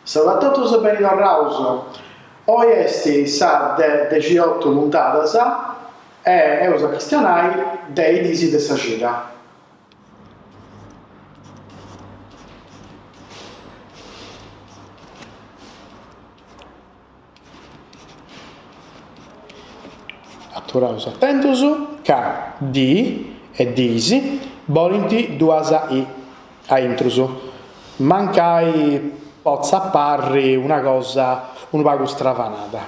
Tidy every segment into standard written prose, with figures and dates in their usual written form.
Saludu a totus e beni torraus. Oi est sa de dexiotu puntadas e eus a chistionai de is diis de sa cida. Aturaus atentus ca dì e dis bolint duas i a intrus, mancai potzat parri una cosa unu pagu stravanada.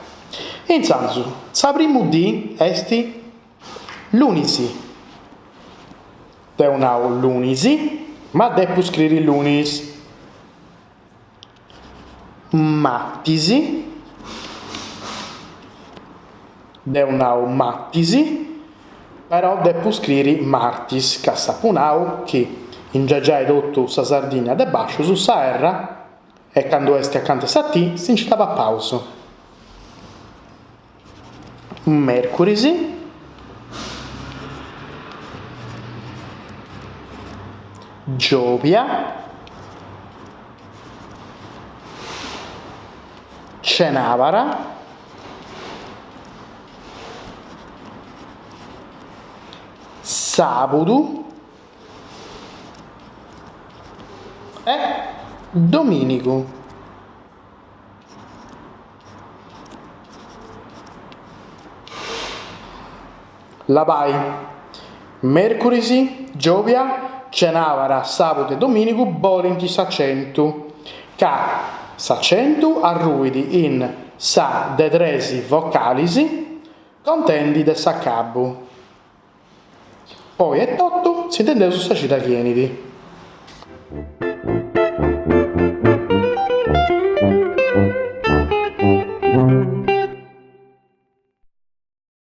Intzandus, sa primu dì est lunis. Deu nau lunis, ma depu scriri lunis. Matis, deu nau matis, però depu scriri martis, ca s'apu nau chi in giai giai totu sa Sardigna de bàscius sa erra e candu est acanta 'e sa T si nci dda papaus. Mèrcuris. Giòbia. Cenàbara. Sàbudu. E domìnigu. Labai. Mèrcuris, giòbia, cenàbara, sàbudu e domìnigu bolint s'acentu, ca s'acentu arruit in sa de tres vocalis contendi de s'acabu. Po oi est totu, s'intendeus sa cida chi 'enit.